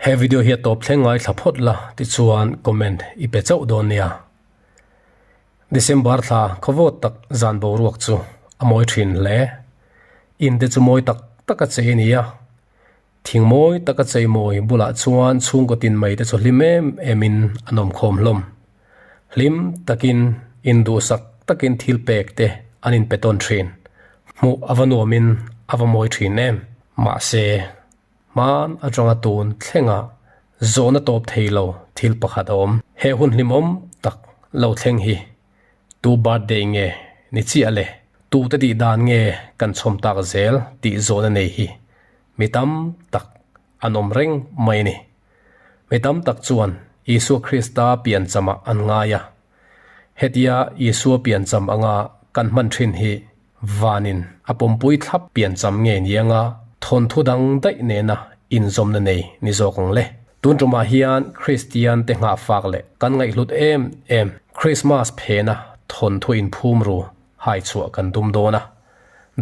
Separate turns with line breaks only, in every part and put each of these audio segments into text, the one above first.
He video hi a tawp thleng ngaithla phawt la tichuan comment i pe chauh dawn nia. December thla khawvawt tak zan boruak chu a mawi thin hle. In te chu mawi tak tak a chei a ni a. Thing mawi taka cheimawi bulah chuan chhungkaw tin mai te chu hlim em em in an awm khawm hlawm. Hlim takin induhsak takin thil pek te an inpe tawn thin. Hmuh a va nuam in a va mawi thin em. Mahse, hman atanga tun thlenga zawhna tawp thei lo thil pakhat a awm. He hun hlimawm tak lo thleng hi Tu birthday nge ni chiah le? Tu te tih dan nge kan chhawm tak zel tih zawhna nei hi mi tam tak an awm reng mai a ni. Mi tam tak chuan Isua Krista pianchamah an ngai a. Hetia Isua piancham anga kan hman thin hi Vanin a pawmpui thlap piancham nge ni anga thawnthu dang daih nena inzawmna nei ni zawk ang le. Tun tumah hian Kristian te nghahfak leh kan ngaihhlut em em Krismas phena thawnthu inphum ru hai chhuah kan tum dawn a.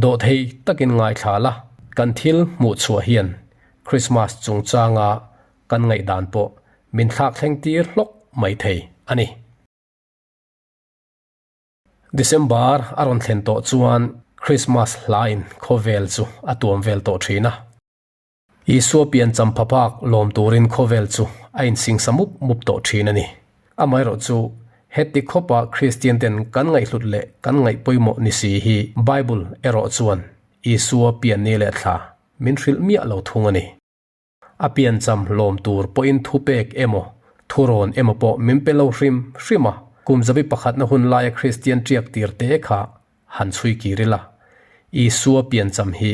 Dawhthei takin ngaithla la, kan thil hmuh chhuah hian Krismas chungchanga kan ngaihdan pawh min thlak thleng tir hlawk mai thei a ni. December a rawn thlen tawh chuan Christmas hlain khawvel chu a tuam vel tawh thin a. Isua piancham phaphak lawm turin khawvel chu a insingsa mup mup tawh thin a ni. Amaherawh chu heti khawpa Kristian ten kan ngaihhlut leh kan ngaih pawimawh ni si hi Bible erawh chuan Isua pianni leh thla min hrilh miah lo thung a ni. A piancham hlawm tur pawhin thupek emaw, thurawn emaw pawh min pe lo hrim hrim a, kum zabi pakhatna hun laia Kristian ṭiak tir te kha han chhui kir ila, Isua piancham hi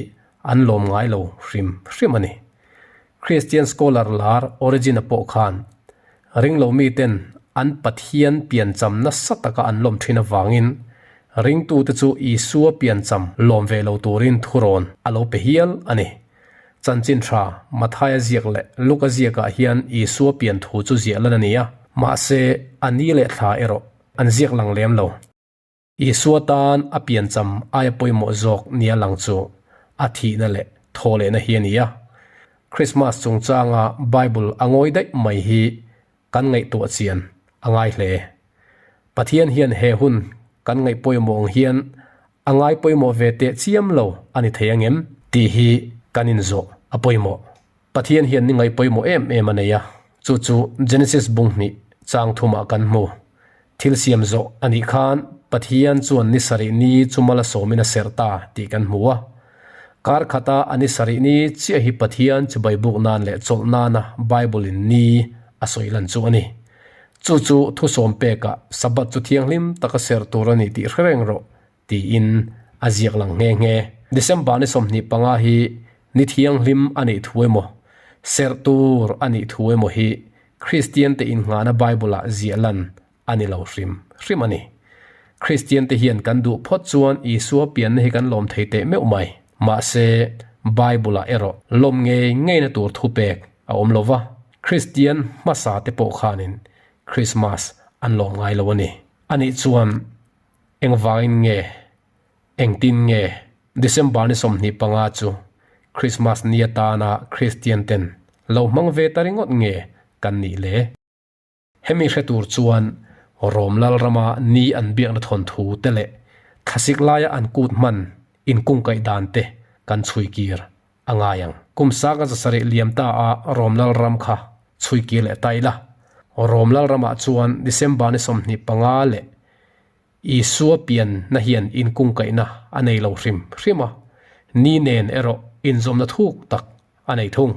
an lawm ngai lo hrim hrim a ni. Kristian scholar lar Origen-a pawh khan ringlo miten an Pathian piancham nasa taka an lawm ṭhin avangin ringtute chu Isua piancham lawm ve lo turin thurawn a lo pe hial a ni. Chanchin tha, Mathaia ziak leh Luka ziakah hian Isua pian thu chu ziah lan a ni a, mahse a ni leh thla erawh an ziak lang lem lo. Isua tan a piancham aia pawimawh zawk nia lang chu a thihna leh thawhlehna hi a ni a. Krismas chungchanga Bible a ngawi daih mai hi kan ngaihtuah chian a ngai hle. Pathian hian he hun kan ngaih pawimawh ang hian a ngai pawimawh ve teh chiam lo a ni thei ang em? Tih hi kan inzawh a pawimawh. Pathian hian ni ngaih pawimawh em em a nei a, chu chu Genesis bung hnih chang thumah kan hmu. Thil siam zawh a nih khan Pathian chuan ni sarih ni chu mal a sawmin a serh ta tih kan hmu a. Kar khata a ni sarih ni chiah hi Pathian chu baibuk nan leh chawlh nana Bible in ni a sawi lan chu a ni. Chu chu thusawm pekah Sabbath chu thianghlim taka serh tur a ni tih hre reng rawh tiin a ziak lang nghe nghe. December ni 25 hi ni thianghlim a nih thu emaw, serh tur a nih thu emaw hi Kristian te innghahna Bible ah ziah lan a ni lo hrim hrim a ni. Kristian te hian kan duh phawt chuan Isua pianna hi kan lawm thei teh meuh mai. Mahse, Bible ah erawh lawm ngei ngeina tur thupek a awm lo va, Kristian hmasa te pawh khanin Krismas an lawm ngai lo a ni. Anih chuan engvangin nge, engtin nge December ni 25 chu Krismas ni atana Kristian ten lo hmang ve ta ringawt nge kan nih le? Hemi hre tur chuan Rom Lalrama ni an biakna thawnthu te leh thlasik laia an kut hman inkungkaih dan te kan chhui kir a ngai ang. Kum sanga zasarih liam ta a Rom Lalram kha chhui kir leh ta ila. Rom Lalramah chuan December ni 25 leh Isua pianna hian inkungkaihna a nei lo hrim hrim a, ni nen erawh inzawmna thuk tak a nei thung.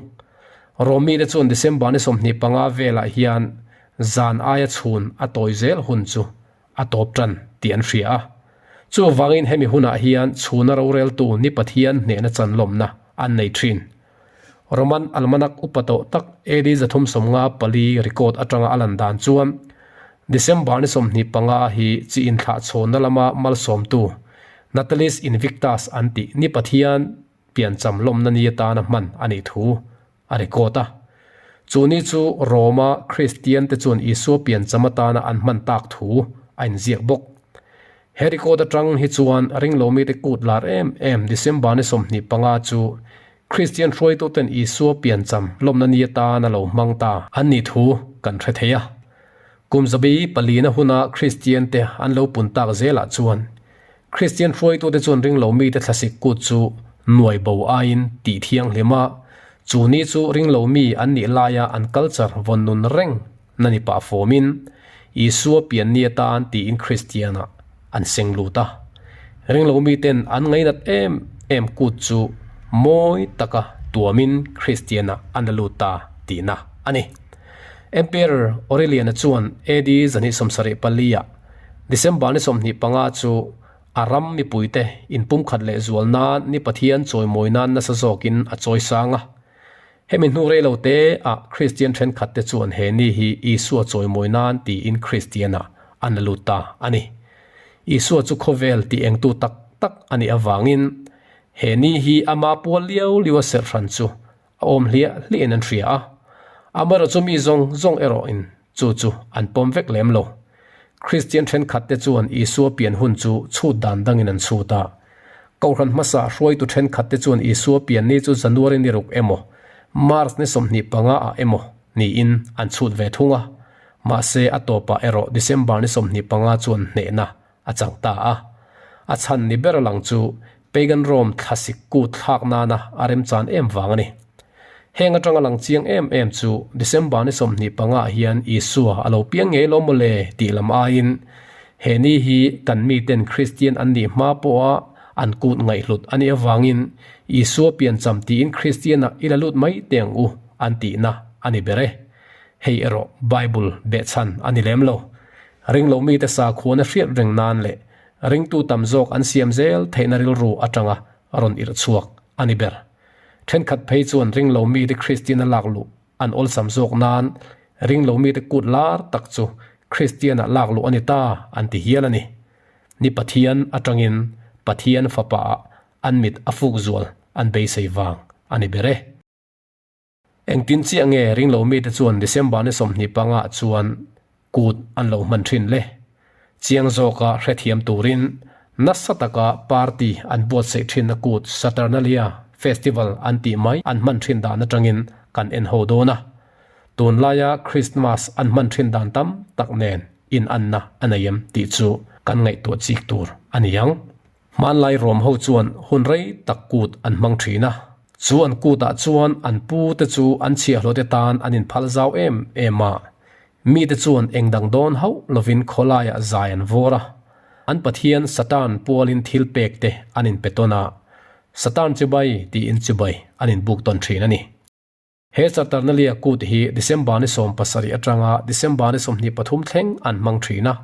Rom mite chuan December ni 25 velah hian zan aia chhun a tawi zel hun chu a tawp tan tih an hria a. Chuvangin hemi hunah hian chhuna roreltu ni Pathian hnehna chanlawmna an nei thin. Roman almanac upa tawh tak AD 354 record atanga a lan dan chuan December ni 25 hi chi inthlahchhawnna lama malsawmtu Natalis Invictus an tih ni Pathian piancham lawmna ni atana hman a nih thu a record a. Chu ni chu Rome-a Kristian te chuan Isua piancham atana an hman tak thu a inziak bawk. He record atang hi chuan ringlo mite kut lar em em December ni 25 chu Kristian hruaituten Isua piancham lawmna ni atan a lo hmang ta an nih thu kan hre thei a. Kum zabi palina huna Kristiante an lo pun tak zelah chuan Kristian hruaitute chuan ringlo mite thlasik kut chu nuai bo aiin tih thianghlim a, chu ni chu ringlo mi an nih laia an culture vawn nun reng na ni pah fawmin Isua pian ni atan tiin Kristianah an seng lut a. Ringlo miten an ngainat em em kut chu mawi taka tuamin Kristianah an la lut ta tihna a ni. Emperor Aurelian-a chuan AD 274-ah December ni 25 chu a ram mipuite inpumkhat leh zual nan ni Pathian chawimawi nan nasa zawkin a chawi sang a. Hemi hnu rei lo te ah Kristian thenkhat te chuan he ni hi Isua chawimawi nan tiin Kristian ah an la lut ta a ni. Isua chu khawvel tih engtu tak tak a nih avangin he ni hi ama pual liau liau a serh hran chu a awm hliah hliah in an hria a. Amaherawh chu mi zawng zawng erawh in chu chu an pawm vek lem lo. Kristian thenkhat te chuan Isua pian hun chu chhut dan dangin an chhut a. Kohhran hmasa hruaitu thenkhat te chuan Isua pian ni chu January ni ruk emaw, March ni 25 ah emaw niin an chhut ve thung a. Mahse a tawpah erawh December ni 25 chuan hnehna a chang ta a. A chhan ni ber lang chu Pagan Rome thlasik kut thlak nana a remchan em vang a ni. Heng atanga lang chiang em em chu December ni 25 ah hian Isua a lo piang ngei lo maw le tih lam aiin he ni hi kan miten Kristian an nih hma pawha an kut ngaihhlut a nih avangin Isua piancham tiin Kristianah i la lut mai teh ang u an tihna a ni ber e. Hei erawh Bible behchhan a ni lem lo. Ringlo mite sakhuana hriat reng nan leh ringtu tam zawk an siam zel theihna rilru atanga rawn irh chhuak a ni ber. Thenkhat phei chuan ringlo mite Kristiana lak luh an awlsam zawk nan ringlo mite kut lar tak chu Kristiana lak luh a ni ta an ti hial a ni. Ni Pathian atangin Pathian Fapa-ah an mit a fuk zual an beisei vang a ni ber e. Engtin chiah nge ringlo mite chuan December ni 25 ah chuan kut an lo hman thin le? Chiang zawka hrethiam turin nasa taka party an buatsaih thinna kut Saturnalia Festival an tih mai an hman thin dan atangin kan en ho dawn a. Tunlaia Christmas an hman thin dan tam tak nen inanna a nei em tih chu kan ngaihtuah chik tur a ni ang. Hmanlai Rom ho chuan hun rei tak kut an hmang thin a, chu an kutah chuan an pu te chu an chhiahhlawh te tan an inphal zau em em a, mite chuan eng dang dawn hauh lovin khawlaiah zai an vawr a, an pathian Satan pualin thil pek te an inpe tawn a, Satan chibai tiin chibai an inbuk tawn thin a ni. He Saturnalia kut hi December ni 17 atanga December ni 23 thleng an hmang thin a,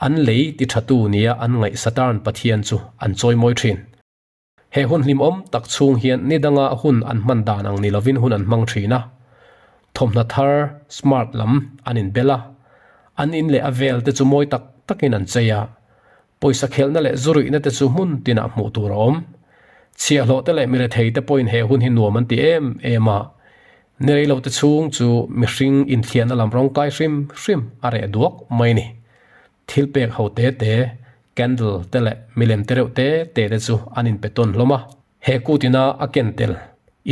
an lei ti thatu nia an ngaih Saturn pathian chu an chawimawi thin. He hun hlimawm tak chhung hian ni danga hun an hman dan ang ni lovin hun an hmang thin a, thawmhnaw thar, smart, lam an inbel a, an in leh a vel te chu mawi tak takin an chei a, Pawisa khelhna leh zuruihna te chu hmun tinah hmuh tur a awm. Chhiahhlawh te leh mirethei te pawhin he hun hi nuam an ti em em a. Ni rei lo te chhung chu mihring inthliahna lam rawng kai hrim hrim a reh duak mai a ni. Thil pek ho te te, candle te leh milem te reuh te te te chu an inpe tawn hlawm a. He kutina a ken tel,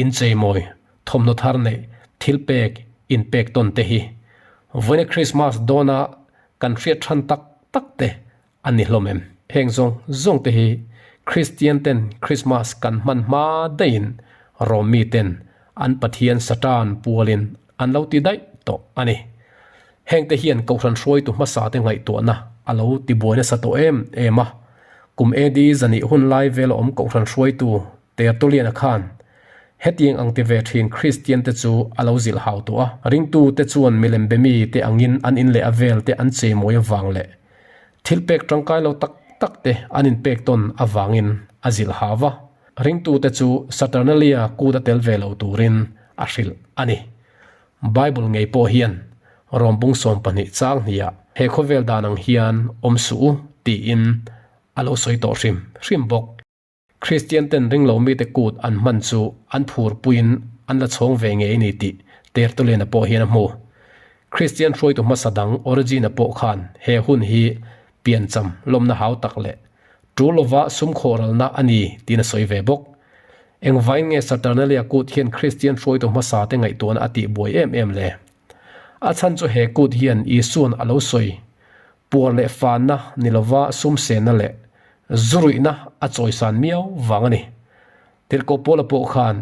incheimawi, thawmhnaw thar neih, thil pek, inpek tawn te hi vawiina Krismas dawna kan hriat than tak tak te a ni hlawm em? Heng zawng zawng te hi Kristian ten Krismas kan hman hma daihin Rom mi ten an Pathian Satan pualin an lo ti daih tawh a ni. Heng te hian Kohhran hruaitu hmasa te ngaihtuahna a lo ti buai nasa tawh em em a. Kum AD zani hun lai vel a awm Kohhran hruaitu Tertullian-a khan hetiang ang ti ve thin Kristian te chu a lo zilh hau tawh a. Ringtu te chuan milem be mi te angin an in leh a vel te an cheimawi avang leh thil pek tangkai lo tak tak te an inpek tawn avangin a zilh hau va. Ringtu te chu Saturnalia kut a tel ve lo turin a hrilh a ni. Bible ngei pawh hian Rom bung 12 chang hniah he khawvel dan ang hian awm suh u tiin a lo sawi tawh hrim hrim bawk. Kristian ten ringlo mite kut an hman chu an phur puiin an la chhawng ve ngei ni tih Tertullian-a pawh hian a hmu. Kristian hruaitu hmasa dang Origen-a pawh khan he hun hi piancham lawmna hau tak leh tul lova sum khawhralna a ni tiin a sawi ve bawk. Engvain nge Saturnalia kut hian Kristian hruaitu hmasate ngaihtuahna a tihbuai em em le? A chhan chu he kut hian Isua'n a lo sawi puar leh fanna ni lova sumsenna leh zuruihna a chawisan miau vang a ni. Tirhkoh Paula pawh khan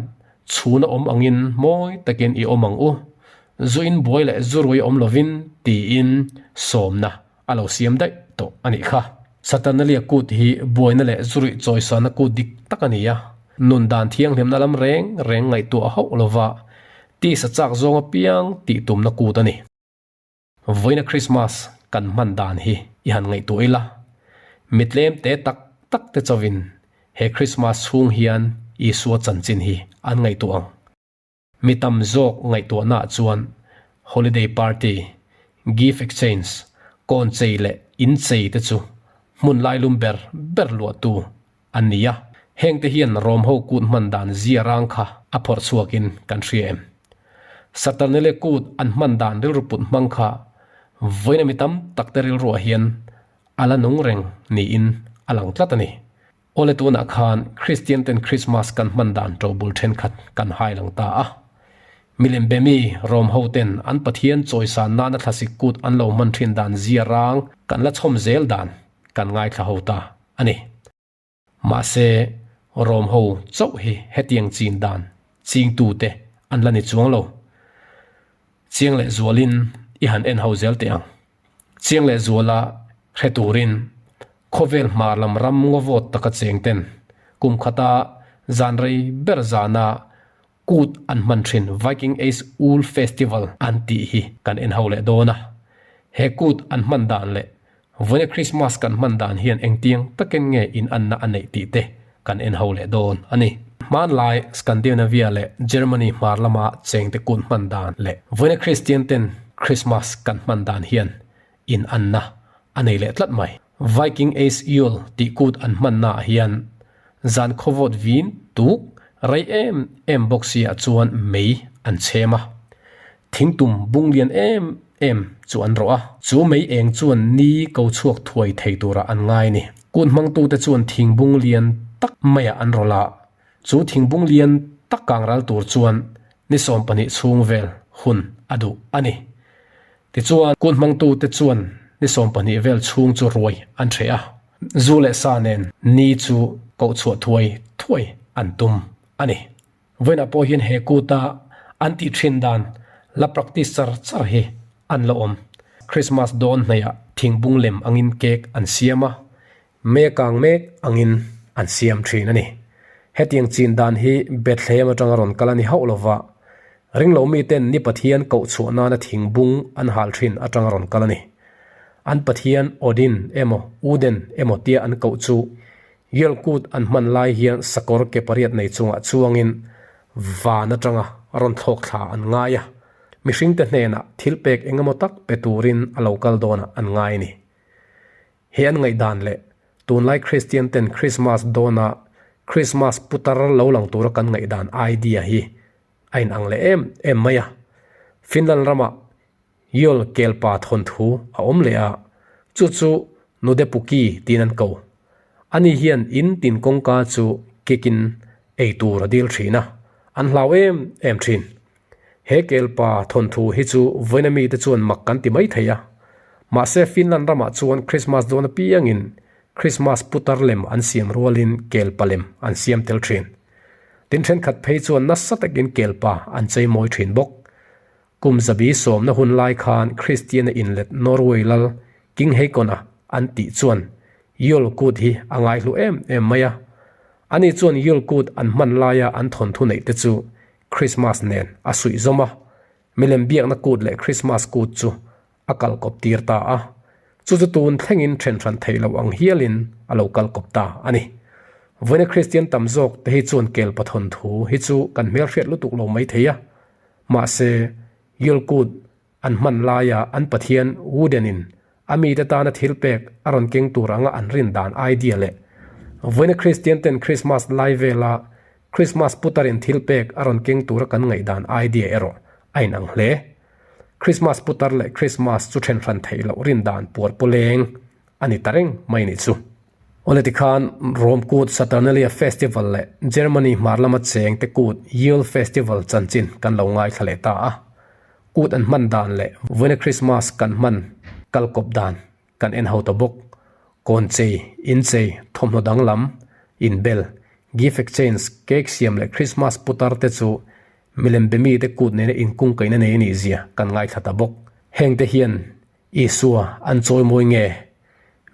chhuna awm angin mawi takin i awm ang u, zu in buai leh zurui awm lovin tiin sawmna a lo siam daih tawh a nih kha. Saturnalia kut hi buaina leh zuruih chawisanna kut dik tak a ni a, nun dan thianghlimna lam reng reng ngaihtuah hauh lova tisa chak zawng apiang tih tumna kut a ni. Vawiina Krismas kan hman dan hi i han ngaihtuah ila, mi tlem te tak tak te chauhin he Krismas chhung hian Isua chanchin hi an ngaihtuah ang. Mi tam zawk ngaihtuahnaah chuan holiday party, gift exchange, kawn chei leh in chei te chu hmun lailum ber ber luahtu an ni a. Hengte hian Rom ho kut hman dan zia rang kha a phawrh chhuakin kan hria em? Saturnalia kut an hman dan rilru put hmang kha vawiina mi tam takte rilruah hian a la nung reng niin a lang tlat a ni. Awle tunah khan Kristian ten Krismas kan hman dan ṭobul ṭhenkhat kan hai lang ta a. Milem be mi Rom ho ten an Pathian chawisan nana thlasik kut an lo hman ṭhin dan zia rang kan la chhawm zel dan kan ngaithla ho ta a ni. Mahse, Rom ho chauh hi hetiang chin dan chingtute an la ni chuang lo. Chiang leh zualin i han en ho zel teh ang. Chiang leh zuala hre turin khawvel hmar lam ram ngawvawt taka cheng ten kum khata zan rei ber zana kut an hman thin Viking Age Wool Festival an tih hi kan en ho leh dawn a. He kut an hman dan leh Vawiina Krismas kan hman dan hian engtiang takin nge inanna a neih tih te kan en ho leh dawn a ni. Hmanlai Scandinavia leh Germany hmar lama chengte kut hman dan leh vawiina Kristian ten Krismas kan hman dan hian in anna a nei leh tlat mai. Viking Age Yule tih kut an hmannaah hian zan khawvawt vin tuk rei em em bawk siah chuan mei an chhem a. Thingtum bung lian em em chu an rawh a, chu mei eng chuan ni ko chhuak thuai thei turah an ngai a ni. Kut hmangtute chuan thingbung lian tak maiah an rawlh a, chu thingbung lian tak kangral tur chuan ni 12 chhung vel hun a duh a ni. Tichuan, kut hmangtute chuan ni 12 vel chhung chu ruai an hreh a, zu leh sa nen ni chu koh chhuah thuai thuai an tum a ni. Vawiinah pawh hian he kuta an tih thin dan la practice char char hi an la awm. Christmas dawn hnaihah thingbung lem angin cake an siam a, mei kang mek angin an siam thin a ni. Hetiang chin dan hi Bethlehem atanga rawn kal a ni hauh lova, ringlo miten ni Pathian koh chhuah nana thingbung an hal thin atanga rawn kal a ni. An Pathian Odin emaw Uden emaw tia an koh chu Yale kut an hman lai hian sakawr ke pariat nei chungah chuangin van atanga rawn thlawk thla an ngai a, mihringte hnenah thil pek eng emaw tak pe turin a lo kal dawnah an ngai a ni. He an ngaihdan leh tunlai Kristian ten Krismas dawna Krismas putar lo lang tura kan ngaihdan idea hi a inang leh em em mai a. Finland ramah Yol kelpa thawnthu a awm leh a, chu chu Nudepuki tiin an ko. Ani hian in tin kawngka chu kick-in ei tur a dil thin a, an hlau em em thin. He kelpa thawnthu hi chu vawiina mite chuan mak kan ti mai thei a. Mahse Finland ramah chuan Christmas dawn apiangin Christmas putar lem an siam rualin kelpa lem an siam tel thin. Tin thenkhat phei chuan nasa takin kelpa an chei mawi thin bawk. Kum zabi sawmna hun lai khan Kristiana inlet Norway lal King Haakon-a an tih chuan Yule kut hi a ngaihlu em em mai a. Ani chuan Yule kut an hman laia an thawnthu neih te chu Christmas nen a suih zawm a, milem biakna kut leh Christmas kut chu a kal kawp tir ta a. Chu chu tun thlengin then hran theih loh ang hialin a lo kal kawp ta a ni. Vawiina Kristian tam zawk te hi chuan kelpa thawnthu hi chu kan hmelhriat lutuk lo mai thei a. Mahse, Yulkut an hman laia an pathian Wooden-in a mite tana thil pek a rawn keng tur anga an rin dan idea leh vawiina Kristian ten Krismas lai vela Krismas putarin thil pek a rawn keng tura kan ngaihdan idea erawh a inang hle. Krismas putar leh Krismas chu then hran theih loh rin dan puar pawleng a ni ta reng mai nih chu. Awle tikhan Rome kut Saturnalia Festival leh Germany hmar lama cheng te kut Yule Festival chanchin kan lo ngaithla leh ta a. Kut an hman dan leh vawiina Krismas kan hman kal kawp dan kan en ho ta bawk. Kawn chei, in chei, thawmhnaw danglam, inbel, gift exchange, cake siam leh Krismas putar te chu milem be mite kut nena inkungkaihna nei a nih zia kan ngaithla ta bawk. Hengte hian Isua an chawimawi nge?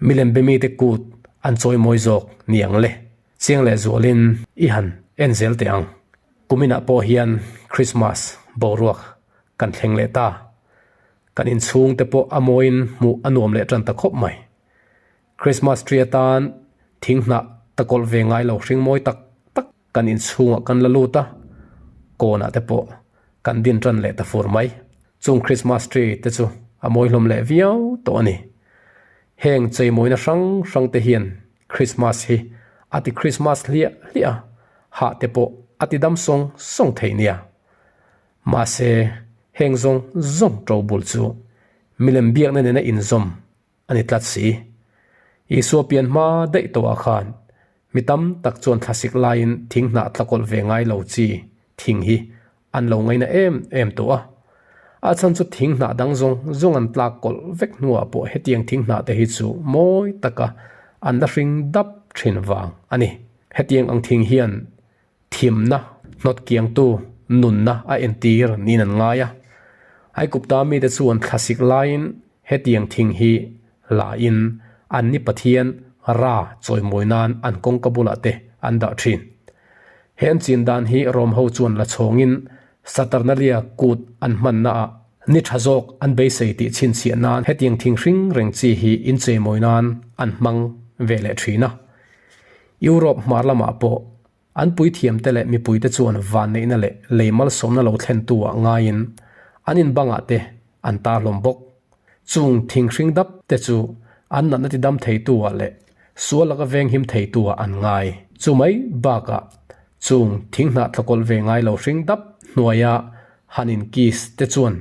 Milem be mite kut an chawimawi zawk ni ang le? Chiang leh zualin i han en zel teh ang. Kuminah pawh hian Krismas boruak kan thleng leh ta. Kan inchhung te pawh a mawiin hmuh a nuam leh tan ta khawp mai. Krismas tree atan thing hnah ta kawlh ve ngai lo hring mawi tak tak Kan inchhungah kan la lut a, kawnah te pawh kan din tan leh ta fur mai. Chung Christmas tree te chu a mawi hlawm leh viau tawh a ni. Heng cheimawina hrang hrang te hian Christmas hi a ti Christmas hliah hliah a, hah te pawh a ti dam sawng sawng thei nia. Mahse, heng zawng zawng to bul chu milem biakna nena inzawm a ni tlat si. Isua pian hma daih tawhah khan mi tam tak chuan thlasik laiin thing hnah tlakawlh ve ngai lo chi thing hi an lo ngaina em em tawh a. A chhan chu thing hnah dang zawng zawng an tlak kawlh vek hnuah pawh hetiang thing hnah te hi chu mawi taka an la hring dap thin vang a ni. Hetiang ang thing hian Thimna, hnawtkiangtu, nunna a entir niin an ngai a. Aikupta mite chuan thlasik laiin hetiang thing hi lain an ni Pathian Ra chawimawi nan an kawngka bulah te an dah thin. He an chin dan hi Rom ho chuan la chhawngin Saturnalia kut an hmannaah ni tha zawk an beisei tih chhinchhiah nan hetiang thing hring reng chi hi incheimawi nan an hmang ve leh thin a. Europe hmar lamah pawh an puithiamte leh mipuite chuan vanneihna leh lei malsawmna lo thlentu ah ngaiin an inbangah te an tar hlawm bawk. Chung thinghring dap te chu an natna ti dam theitu ah leh sual laka venghim theitu ah an ngai. Chu mai bakah chung thinghnah tlakawlh ve ngai lo hring dap hnuaia han inkiss te chuan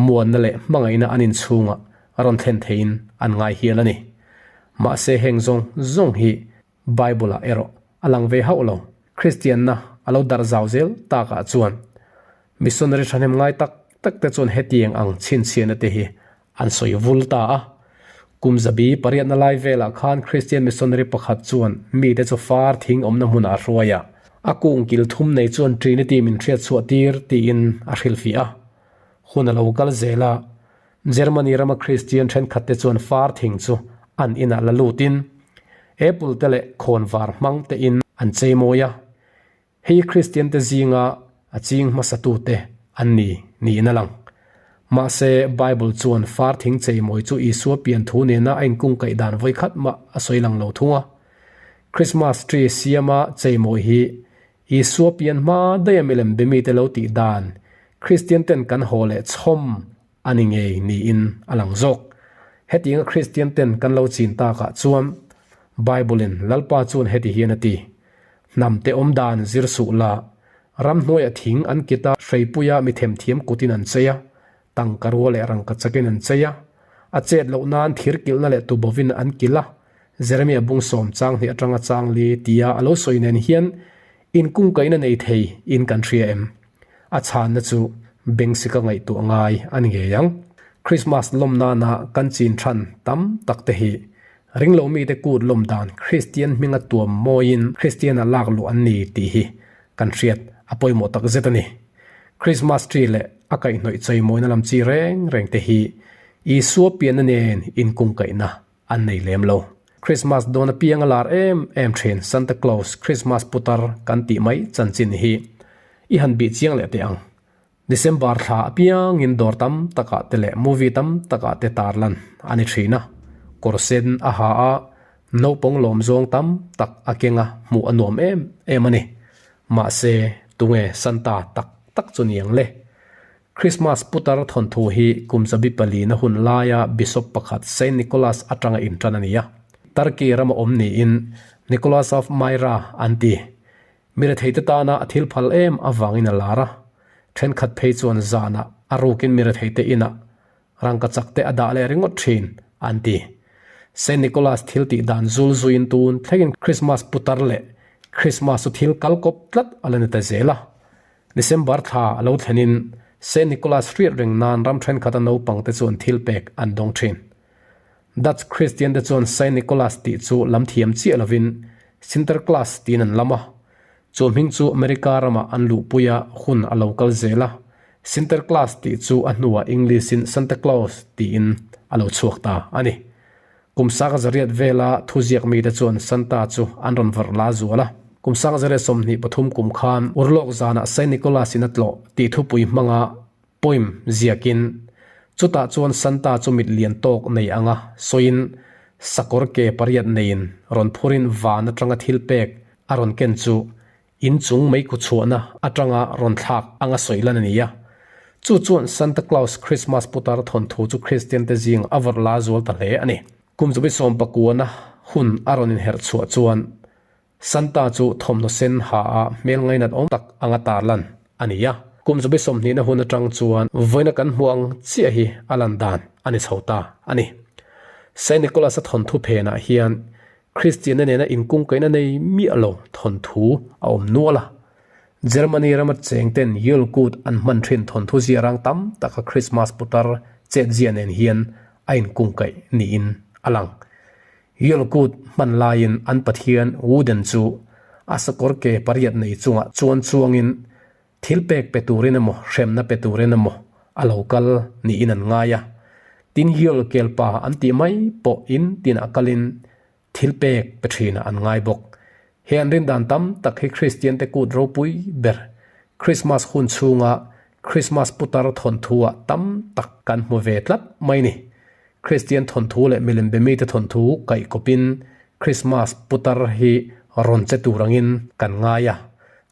muanna leh hmangaihna an inchhungah rawn thlen theiin an ngai hial a ni. Mahse heng zawng zawng hi Bible-ah erawh a lang ve hauh lo. Kristianna a lo darh zau zel takah chuan missionary thahnem ngai tak tak te chuan hetiang ang chhinchhiahna te hi an sawi vul ta a. Kum zabi pariatna lai velah khan Kristian missionary pakhat chuan mite chu far thing awmna hmunah a hruai a, a kung kil thum nei chuan Trinity min hriat chhuah tir tiin a hrilhfiah a. Hun a lo kal zel a, Germany rama Kristian thenkhatte chuan far thing chu an inah la lutin apple te leh khawnvar hmang tein an chei mawi a, hei Kristian te zinga a ching hmasatute an ni niin a lang. Mahse, Bible chuan far thing chei mawi chu Isua pian thu nena a inkungkaih dan vawikhat mah a sawi lang lo thung a. Christmas tree siama chei mawi hi Isua pian hma daih a milem be mite lo tih dan Kristian ten kan haw leh chhawm a ni ngei niin a lang zawk. Hetianga Kristian ten kan lo chin takah chuan Bible-in Lalpa chuan heti hian a ti, Hnamte awm dan zir suh la, ramhnuaiah thing an kit a, hreipuia mi themthiam kutin an chei a, tangka rua leh rangka chakin an chei a, a chet loh nan thir kilhna leh tubovin an kilh a, Jeremia bung sawm chang hnih atanga chang li tia a lo sawi nen hian inkungkaihna nei thei in kan hria em? A chhanna chu Bengsika ngaihtuah ngai a ni ngei ang. Krismas lawm nana kan chin than tam tak te hi ringlo mite kut lawm dan Kristian hminga tuam mawiin Kristiana lak luh an ni tih hi kan hriat a pawimawh tak zet a ni. Krismas tree leh a kaihhnawih chawimawina lam chi reng reng te hi Isua pianna nen inkungkaihna an nei lem lo. Krismas dawn apiang a lar em em thin Santa Claus Krismas putar kan tih mai chanchin hi i han bih chiang leh teh ang. December thla apiangin dawr tam takah te leh movie tam takah te tarlan a ni thin a, kawr sen a ha a, naupang lawm zawng tam tak a keng a hmuh a nuam em em a ni. Mahse, tunge Santa tak tak chu ni ang le? Krismas putar thawnthu hi kum zabi palina hun laia bishop pakhat Saint Nicholas atanga intan a ni a. Turkey rama awm niin Nicholas of Myra an ti. Mi retheite tana a thil phal em avangin a lar a. Thenkhat phei chuan zanah a rukin mi retheite inah rangkachak te a dah leh ringawt thin an ti. Saint Nicholas thil tih dan zul zuiin tun thlengin Christmas putar leh Christmas chu thil kal kawp tlat a la ni ta zel a. December thla a lo thlenin Saint Nicholas hriat reng nan ram thenkhat a naupang te chuan thil pek an dawng thin. Dutch Christian te chuan Saint Nicholas tih chu lam thiam chiah lovin Sinterklaas tiin an lam a. Chu hming chu America ramah an luhpui a hun a lo kal zel a, Sinterklaas tih chu a hnuah English-in Santa Claus tiin a lo chhuak ta a ni. Kum sang zariat vela thuziak mite chuan Santa chu an rawn vawrh la zual a. Kum sang zariat 23 kum khan Urlawk zanah Saint Nicholas-in a tlawh tih thupui hmanga poem ziakin chutah chuan Santa chu mit lian tawk nei anga sawiin sakawr ke pariat neiin rawn phurin van atanga thil pek a rawn ken chu inchung meikhu chhuahna atanga rawn thlak anga sawi lan a ni a. Chu chuan Santa Claus Christmas putar thawnthu chu Kristian te zing a vawrh la zual ta hle a ni. Kum zabi sawmpakuana hun a rawn inherh chhuah chuan Santa chu thawmhnaw sen ha a hmel ngainat awm tak anga tarlan a ni a. Kum zabi sawmhnihna hun atang chuan vawiina kan hmuh ang chiah hi a lan dan a ni chho ta a ni. Saint Nicholas-a thawnthu phenah hian Kristianna nena inkungkaihna nei miah lo thawnthu a awm nual a. Germany rama chengten Yule Kut an hman thin thawnthu ziarang tam taka Christmas putar chetzia nen hian a inkungkaih niin a lang. Yule Kut hman laiin an pathian Woden chu a sakawr ke pariat nei chungah chuan chuangin thil pek pe turin emaw hremna pe turin emaw a lo kal niin an ngai a. Tin Yule kelpa an tih mai pawh in tinah kalin thil pek pe thinah an ngai bawk. He an rindan tam tak hi Kristian te kut ropui ber Christmas hun chhunga Christmas putar thawnthu-ah tam tak kan hmu ve tlat mai ni. Kristian thawnthu leh milem be mite thawnthu kaih kawpin Krismas putar hi rawn che tur angin kan ngai a,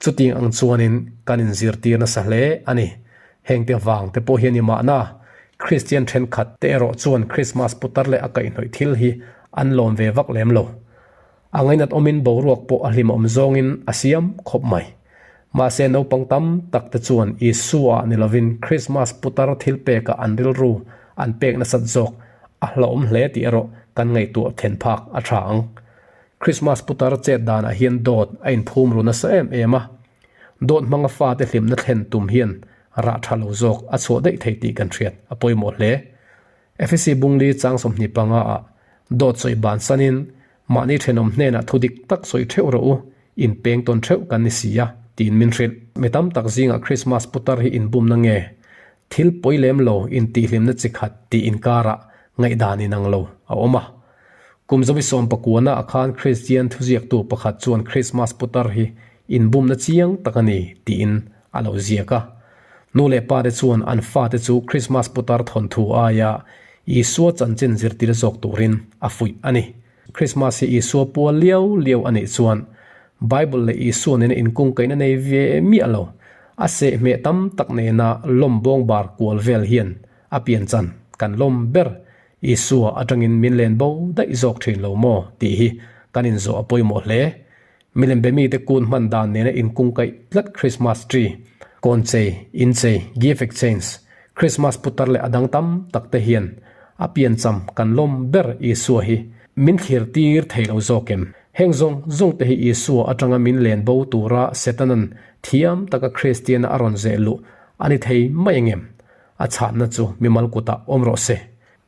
chutiang ang chuanin kan inzirtir nasa hle a ni. Hengte vang te pawh hi a ni mahna, Kristian thenkhat te erawh chuan Krismas putar leh a kaihhnawih thil hi an lawm ve vak lem lo. A ngainat awmin boruak pawh a hlimawm zawngin a siam khawp mai. Mahse naupang tam tak te chuan Isua ni lovin Krismas putar thil pekah an rilru an pek nasat zawk a hlauhawm hle tih erawh kan ngaihtuah then phak a tha ang. Krismas putar chet danah hian dawt a inphum ru nasa em em a. Dawt hmanga fate hlimna thlen tum hian rah tha lo zawk a chhuah daih thei tih kan hriat a pawimawh hle. Efesi Bungli chang 25 ah dawt sawi bansanin Mahni thenawm hnenah thu dik tak sawi theuh rawh u, in peng tawn theuh kan ni si a, tiin min hrilh. Mi tam tak zingah Krismas putar hi inbumna nge? Thil pawi lem lo intihhlimna chi khat tih inkarah ngaihdan inang lo a awm a. Kum zawi sawmpakuana ah khan Kristian thuziaktu pakhat chuan Krismas putar hi inbumna chiang tak a ni tiin a lo ziak a. Nu leh pa te chuan an fate chu Krismas putar thawnthu aia Isua chanchin zirtir zawk turin a fuih a ni. Krismas hi Isua pual liau liau a nih chuan Bible leh Isua nena inkungkaihna nei ve miah lo, a sehhmeh tam tak nena lawm bawng bar kual vel hian a pianchan kan lawm ber Isua atangin min len bo daih zawk thin lo maw tih hi kan inzawh a pawimawh hle. Milem be mite kun hman dan nena inkungkaih tlat Christmas tree, kawnchei, inchei, gift exchange, Christmas putar leh a dang tam tak te hian a piancham kan lawm ber Isua hi min thlir tir thei lo zawk em? Heng zawng zawng te hi Isua atanga min len bo tura Setanan thiam taka Kristiana a rawn zeh luh a ni thei mai angem? A chhanna chu mimal kutah awm rawh se.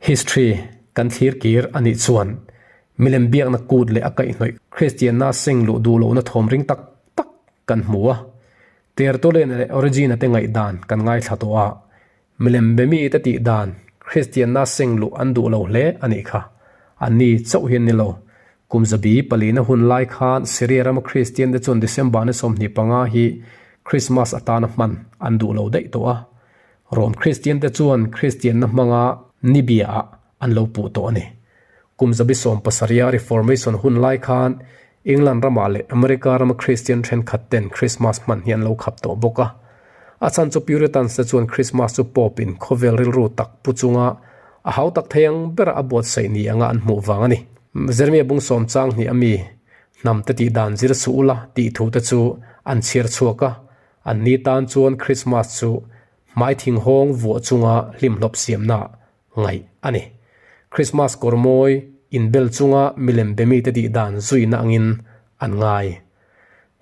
History kan thlir kir a nih chuan Milem biakna kut leh a kaihhnawih Kristianna seng luh duh lohna thawm ring tak tak kan hmu a. Tertullian leh Origen-a te ngaihdan kan ngaithla tawh a, milem be mite tih dan Kristianna seng luh an duh lo hle a nih kha. Anni chauh hian ni lo. Kum zabi palina hun lai khan Syria rama Kristian te chuan December ni 25 hi Christmas atana hman an duh lo daih tawh a. Rome Kristian te chuan Kristianna hmanga ni biaah an lo puh tawh a ni. Kum zabi sawmpasarih a Reformation hun lai khan England ramah leh America rama Kristian thenkhat ten Christmas hman hi an lo khap tawh bawk a. A chhan chu Puritans te chuan Christmas chu Pope in khawvel rilru tak pu chunga a hau tak thei ang bera a buatsaih ni anga an hmuh vang a ni. Jeremiah bung sawm chang hnih a mi hnam te tih dan zir suh ula tih thu te chu an chhiar chhuak a, an ni tan chuan Christmas chu hmai thinghawng vuah chunga hlimhlawp siamna ngaih a ni. Christmas kawr mawi, inbel chunga milem be mite tih dan zuina angin an ngai.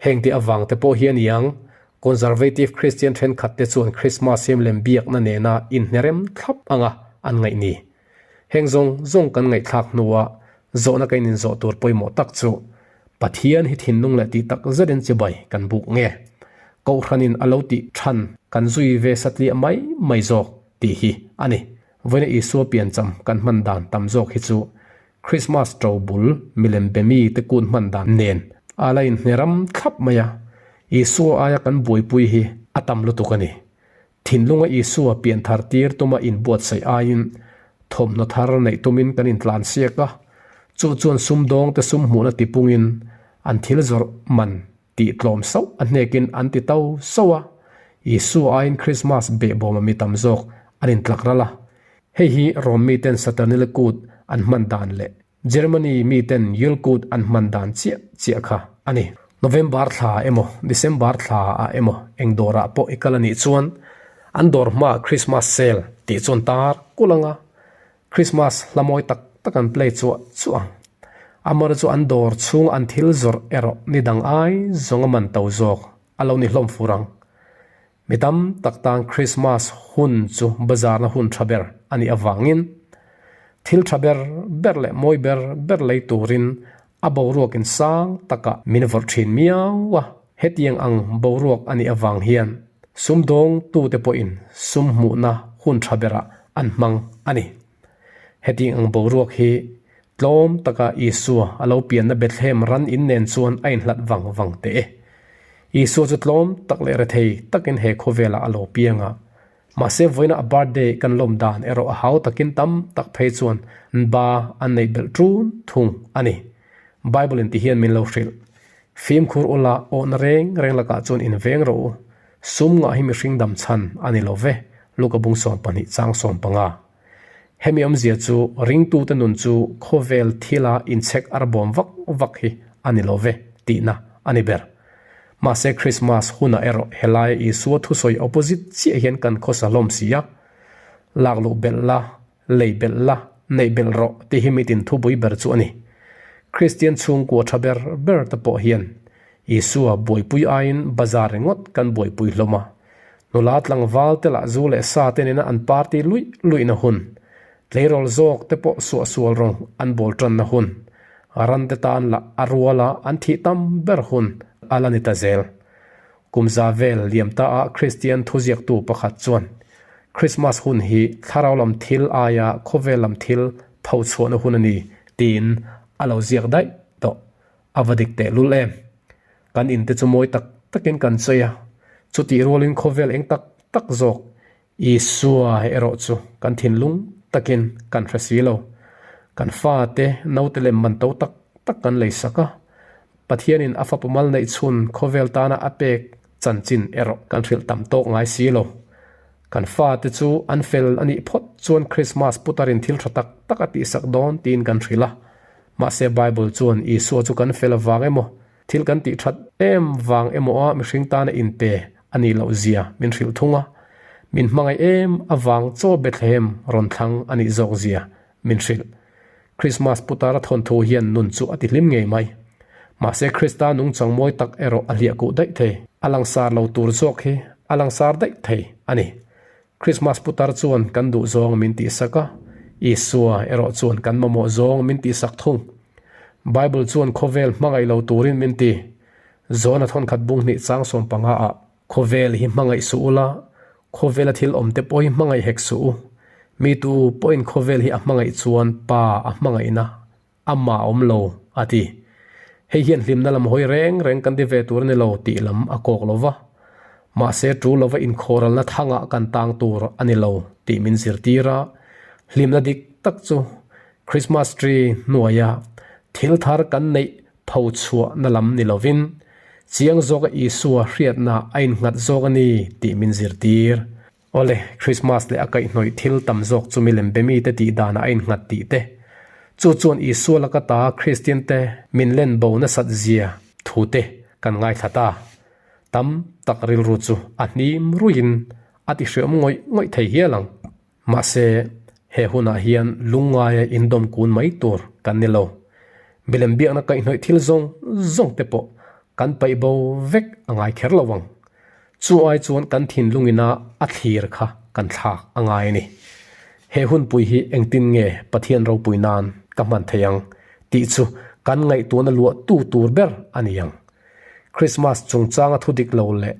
Heng te avang te pawh hi a ni ang, Conservative Christian thenkhat te chuan Christmas hi milem biakna nena inhnerem thlap anga an ngaih ni. Heng zawng zawng kan ngaihthlak hnua zawhna ka ininzawh tur pawimawh tak chu Pathian hi thinlung leh tih tak zetin chibai kan buk nge? Kohhranin a lo tih than kan zui ve satliah mai mai zawk tih hi a ni. Vawiina Isua piancham kan hman dan tam zawk hi chu Christmas to bul milem be mi te kun hman dan nen a la inhne ram thlap mai a, Isua aia kan buaipui hi a tam lutuk a ni. Thinlunga Isua pianthar tir tuma inbuatsaih aiin thawmhnaw thar neih tumin kan intlansiak a, chu chuan sumdawngte sum hmuhna tipungin an thil zawrh man tih tlawm sauh a hnekin an ti to sauh a, Isua aiin Krismas behbawma mi tam zawk an intlak ral a. Hei hi Rom miten Saturnil kut an hman dan leh Germany miten Yule kut an hman dan chiah chiah kha a ni. November thla emaw December thla ah emaw eng dawrah pawh i kal a nih chuan an dawr hmaah Christmas sale tih chuan tar kulh anga Christmas hla mawi tak tak an play chuah chuah ang. Amara chu an dawr chhunga an thil zawrh erawh ni dang ai zawng a man to zawk a lo ni hlawm fur ang. Mi tam tak tan Christmas hun chu bazarna hun tha ber a nih avangin thil tha ber ber leh mawi ber ber lei turin a boruakin sang takah min vawrh thin miau a. Hetiang ang boruak a nih avang hian sumdawngtute pawhin sum hmuhna hun tha berah an hmang a ni. Hetiang ang boruak hi tlawm taka Isua a lo pianna Bethlehem ran in nen chuan a inhlat vang vang teh e. Isua chu tlawm tak leh rethei takin he khawvelah a lo piang a. Mahse vawiina a birthday kan lawm dan erawh a hau takin tam tak phei chuan nba an neih belh ṭun thung a ni. Bible in ti hian min lo hrilh. Fimkhur ula awhna reng reng lakah chuan inveng rawh u. Sum ngah hi mihring dam chhan a ni lo ve, Luka bung 12 chang 15. Hemi awmzia chu ringtute nun chu khawvel thila inchhek ar bawm vak vak hi a ni lo ve tihna a ni ber. Mahse Krismas hunah erawh helaia Isua thusawi opposite chiah hian kan khawsa hlawm si a, lakluh belh la, lei belh la, neih belh rawh tih hi mitin thupui ber chu a ni. Kristian chhungkua tha ber ber te pawh hian Isua buaipui aiin bazar ringawt kan buaipui hlawm a, Nula tlangval te lah zu leh sa te nena an party luih luihna hun, tleirawl zawk te pawh suahsual rawng an bawl tanna hun, ran te tan lah a ruala an thih tam ber hun a la ni ta zel. Kum za vel liam ta ah Kristian thuziaktu pakhat chuan Krismas hun hi thlarau lam thil aia khawvel lam thil tho chhuahna hun a ni tiin a lo ziak daih tawh. A va dik teh lul em? Kan in te chu mawi tak takin kan sawi a, chutih rualin khawvel eng tak tak zawk Isua erawh chu kan thinlung takin kan hre si lo. Kan fate naute lem man to tak tak kan lei sak a, Pathianin a fapa mal neih chhun khawvel tana a pek chanchin erawh kan hrilh tam tawk ngai si lo. Kan fate chu an fel a nih phawt chuan Krismas putarin thil tha tak tak a tihsak dawn tiin kan hrilh a. Mahse Bible chuan Isua chu kan fel avang emaw, thil kan tih that em vang emaw a mihring tana inpe a nih loh zia min hrilh thung a, min hmangaih em avang chaw Bethlehem rawn thlang a nih zawk zia min hrilh. Krismas putara thawnthu hian nun chu a ti hlim ngei mai. Mahse Krista nungchang mawi tak erawh a hliah kuh daih thei. A langsar lo tur zawk hi a langsar daih thei a ni. Krismas putar chuan kan duh zawng min tihsak a, Isua erawh chuan kan mamawh zawng min tihsak thung. Bible chuan khawvel hmangaih lo turin min ti. Zawna thawnkhat bung hnih chang 15 ah. Khawvel hi hmangaih suh ula, khawvela thil awmte pawh hi hmangaih hek suh u. Mi tu pawhin khawvel hi a hmangaih chuan Pa a hmangaihna amah a awm lo, a ti. Hei hian hlimna lam hawi reng reng kan ti ve tur a ni lo tih lam a kawk lo va. Mahse tul lova inkhawralna thangah kan tang tur a ni lo tih min zirtir a, hlimna dik tak chu Christmas tree hnuaia thil thar kan neih Tho chhuahna lam ni lovin, chiang zawka Isua hriatna a innghat zawk a ni tih min zirtir. Awle, Krismas leh a kaihhnawih thil tam zawk chu milem be mite tih danah a innghat tih te, chu chuan Isua laka ta Kristiante min len bo nasat zia thu te kan ngaithla ta. Tam tak rilru chu a hnim ruiin a ti hreawm ngawih ngawih thei hial ang. Mahse, he hunah hian lungngaia indawm kun mai tur. kan ni lo. Milem biakna kaihhnawih thil zawng zawng te pawh kan paih bo vek a ngai kher lo ang. Chu ai chuan kan thinlung ina a thlir kha kan thlak a ngai a ni. He hunpui hi engtin nge Pathian ropui nan ka hman thei ang tih chu kan ngaihtuahna luah tu tur ber a ni ang. Krismas chungchanga thu dik lo leh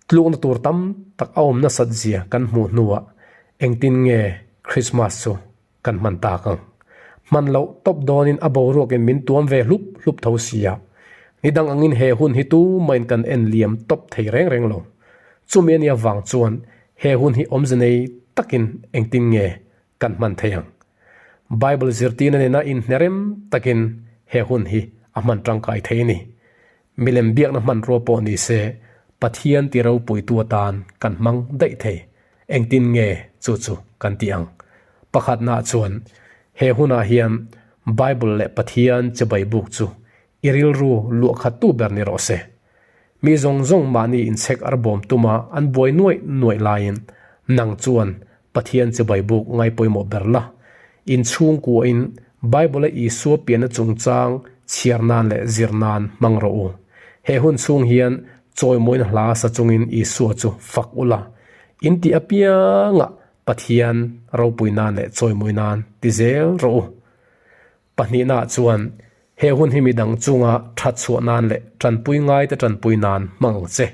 tlukna tur tam tak a awm nasat zia kan hmuh hnuah engtin nge Krismas chu kan hman tak ang. Hman loh tawp dawnin a boruakin min tuam ve hlup hlup tho sia. Ni dang angin he hun hi tumahin kan en liam tawp thei reng reng lo. Chumi a nia vang chuan he hun hi awmze nei takin engtin nge kan hman thei ang. Bible zirtirna nena inhnerem takin he hun hi a hman tangkai thei a ni. Milem biakna hmanrua pawh ni se Pathian ti ropuitu atan kan hmang daih thei. Engtin nge chu chu kan tih ang? Pakhatnaah chuan he hunah hian Bible leh Pathian chibai buk chu i rilru luahkhattu ber ni rawh se. Mi zawng zawng mahni inchhek ar bawm tuma an buai nuaih nuaih laiin nang chuan Pathian chibai buk ngai pawimawh ber la. Inchhungkuain Bible-a Isua pianna chungchang chhiar nan leh zir nan hmang rawh u. He hun chhung hian chawimawina hla sa chungin Isua chu fak u la. In tih apiangah Pathian ropui nan leh chawimawi nan ti zel rawh u. Pahnihnaah chuan he hun hi midang chunga that chhuah nan leh tanpui ngaite tanpui nan hmang ang che.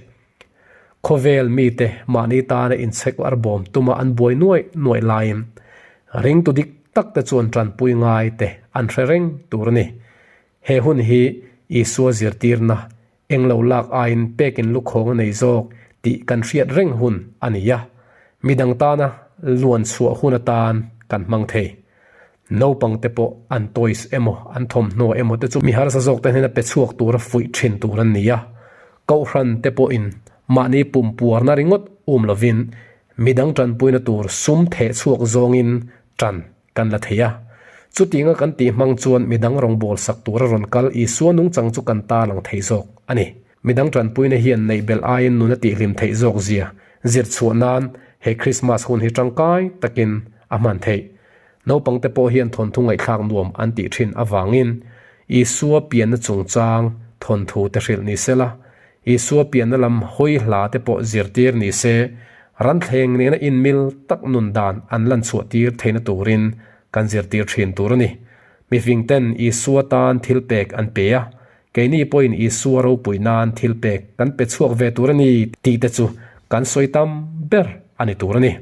Khawvel mite mahni tana inchhek ar bawm tuma an buai nuaih nuaih laiin ringtu dik takte chuan tanpui ngaite an hre reng tur a ni. He hun hi Isua zirtirna Englo lak aiin pekin lukhawng a nei zawk tih kan hriat reng hun a ni a, midang tana luan chhuah hun atan kan hmang thei. Naupang te pawh an toys emaw an thawmhnaw emaw te chu mi harsa zawk te hnena pe chhuak tura fuih thin tur an ni a, Kohhran te pawhin mahni pumpuarna ringawt um lovin midang tanpuina tur sum theh chhuak zawngin tan Kan la thei a. Chutinga kan tih hmang chuan midang rawngbâwl sak tura rawn kal Isua nungchang chu kan ta lang thei zawk a ni. Midang ṭanpuina hian neih belh aiin nun a tihhlim theih zawk zia zir chhuah nan he Krismas hun hi ṭangkai takin a hman theih. Naupangte pawh hian thawnthu ngaihthlak nuam an tih ṭhin avangin Isua pianna chungchang thawnthu te hrilh ni sela, Isua pianna lam hawi hla te pawh zirtir ni se, ranthleng nena inmil tak nun dan an lan chhuah tir theihna turin kan zirtir thin tur a ni. Mifing ten Isua tan thil pek an pe a, keini pawhin Isua ropui nan thil pek kan pe chhuak ve tur a ni tih te chu kan sawi tam ber a ni tur a ni.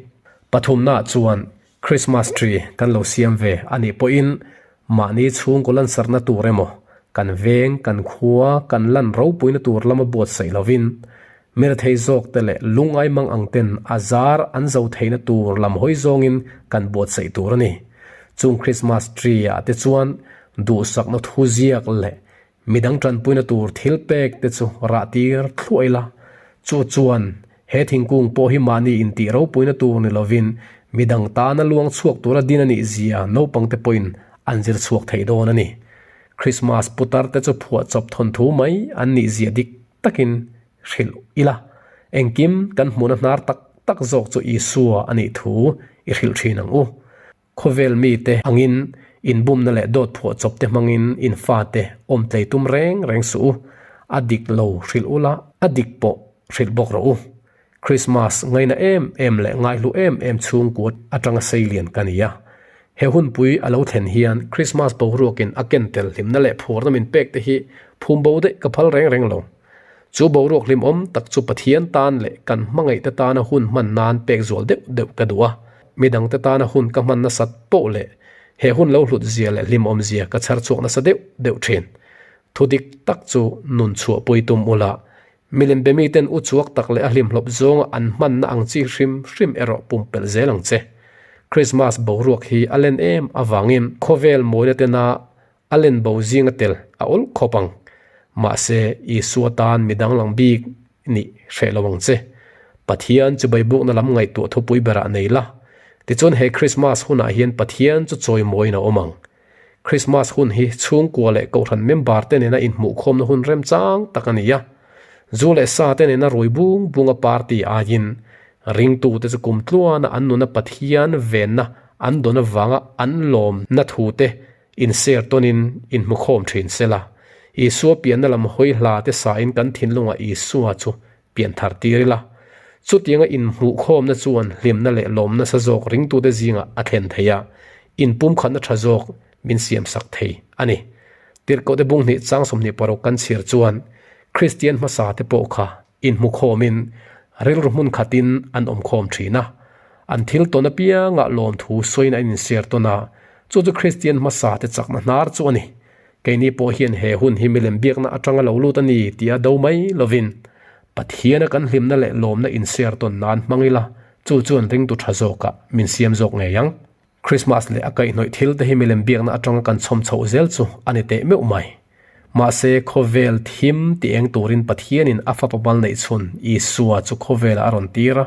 Pathumnaah chuan Christmas tree kan lo siam ve a nih pawhin mahni chhungkaw lansarna tur emaw, kan veng, kan khua, kan lan ropuina tur lama buatsaih lovin mirethei zawkte leh lungngai mang ang ten a zar an zo theihna tur lam hawi zawngin kan buatsaih tur a ni. Chung Christmas tree ah te chuan duhsakna thu ziak leh Midang tanpuina tur thil pek te chu rah tir thluah ila, chu chuan he thingkung pawh hi mahni intih ropuina tur ni lovin midang tana luang chhuak tura din a nih zia naupangte pawhin an zir chhuak thei dawn a ni. Krismas putar te chu phuahchawp thawnthu mai an nih zia dik takin hrilh ila, engkim kan hmuhna hnar tak tak zawk chu Isua a nih thu i hrilh thin ang u. Khawvel mite angin inbumna leh dawt phuah chawp te hmangin in fate awm tlei tum reng reng suh u, a dik lo hrilh ula, a dik pawh hrilh bawk rawh u. Krismas ngaina em em leh ngaihlu em em chhungkua atanga seilian ka ni a. He hunpui a lo thlen hian Krismas boruakin a ken tel hlimna leh phurna min pek te hi phum bo daih ka phal reng reng lo. Chu boruak hlimawm tak chu Pathian tan leh kan hmangaihte tana hun hman nan pek zual deuh deuh ka duh a. Midangte tana hun ka hman nasat poh leh he hun lo hlut zia leh hlimawm zia ka chhar chhuak nasa deuh deuh thin. Thu dik tak chu nun chhuah pui tum ula, milem be miten u chuak tak leh a hlimhlawp zawnga an hmanna ang chi hrim hrim erawh pumpelh zel ang che. Krismas boruak hi a len em avangin khawvel mawina tena A len bo zinga tel a awl khawp ang. Mahse, Isua tan mi danglang bik nih hreh lo ang che. Pathian chu Baibukna lam ngaihtuah thupui berah nei la. Tichuan he Krismas hunah hian Pathian chu chawimawiin a awm ang. Krismas hun hi chhungkua leh kohhran member te nena inhmuhkhawmna hun remchang tak a ni a. Zu leh sa te nena rui bung bunga party aiin ringtute chu kum tluana an nuna Pathian venna an dawn avanga an lawmna thu te. Inser tawnin inhmukhawm thin sela, Isua pianna lam hawi hla te sain kan thinlungah Isua chu pian thar tir ila. Chutianga inhmuhkhawmna chuan hlimna leh lawmna sa zawk ringtute zingah a thlen thei a, inpumkhatna tha zawk min siamsak thei a ni. Tirhkohte bunghnih chang 26 kan chhiar chuan Kristian hmasa te pawh kha inhmukhawmin rilru hmun khatin an awmkhawm thin a. An thil tawn apiangah lawmthu sawiin an inser tawn a, chu chu Kristian hmasa te chakna hnar chu a ni. Keini pawh hian he hun hi milem biakna atanga lo lut a ni tia do mai lovin Pathiana kan hlimna leh lawmna inser tawn nan hmang ila, chu chuan ringtu tha zawkah min siam zawk ngei ang. Krismas leh a kaihhnawih thil te hi milem biakna atanga kan chhawm chhoh zel chu a ni teh meuh mai. Mahse, khawvel thim ti eng turin Pathianin a fapa mal neih chhun Isua chu khawvelah a rawn tir a.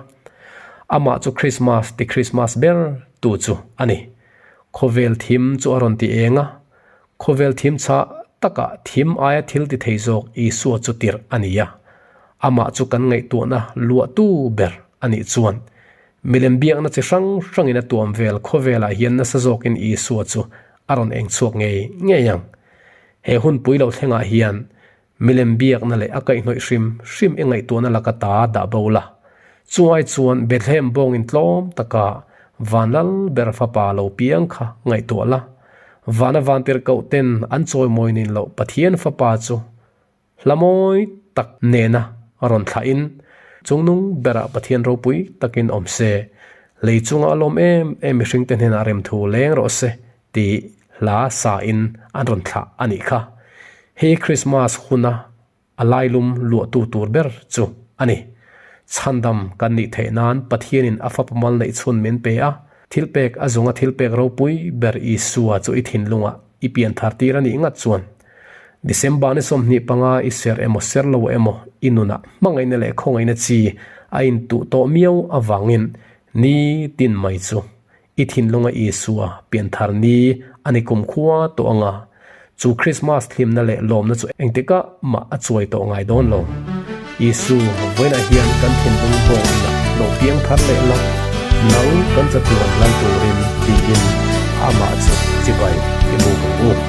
Amah chu Krismas ti Krismas ber tu chu a ni. Khawvel thim chu a rawn ti eng a. Khawvel thim chhah takah thim aia thil ti thei zawk Isua chu tirh a ni a. Amah chu kan ngaihtuahna luahtu ber a nih chuan Milem biakna chi hrang hrangin a tuam vel khawvelah hian nasa zawkin Isua chu a rawn eng chhuak ngei ngei ang. He hun pui lo thlengah hian milem biakna leh a kaihhnawih hrim hrim i ngaihtuahna laka ta dah bo la. Chungai chuan Bethlehem bawngin tlawm taka Vanlal ber fapa lo piang kha ngaihtuah la. Vana vantirhkoh ten an chawimawi nin loh Pathian fapa chu Hla mawi tak nena rawn thlahin chungnung berah Pathian ropui takin awm se, lei chunga a lawm em em mihringte hnenah remthu leng rawh se tih hla sain an rawn thlah a nih kha. Hei Krismas huna a lailum luahtu tur ber chu a ni. Chhandam kan nih theih nan Pathianin a fapa mal neih chhun min pe a, thilpek a zunga thilpek ropui ber Isua chu i thinlungah i pianthar tir a nih ngat chuan December ni 25 i ser emaw ser lo emaw i nunah hmangaihna leh khawngaihna chi a intuh tawh miau avangin ni tin mai chu i thinlunga Isua pianthar ni a ni kumkhua tawh anga chu Krismas hlimna leh lawmna chu engtikah mah a chuai tawh ngai dawn lo. Isu, vawiinah hian kan thinlung bawk inah lo piang thar leh la, nang kan chatuan lal turin tiin amah chu chibai i buk ang u.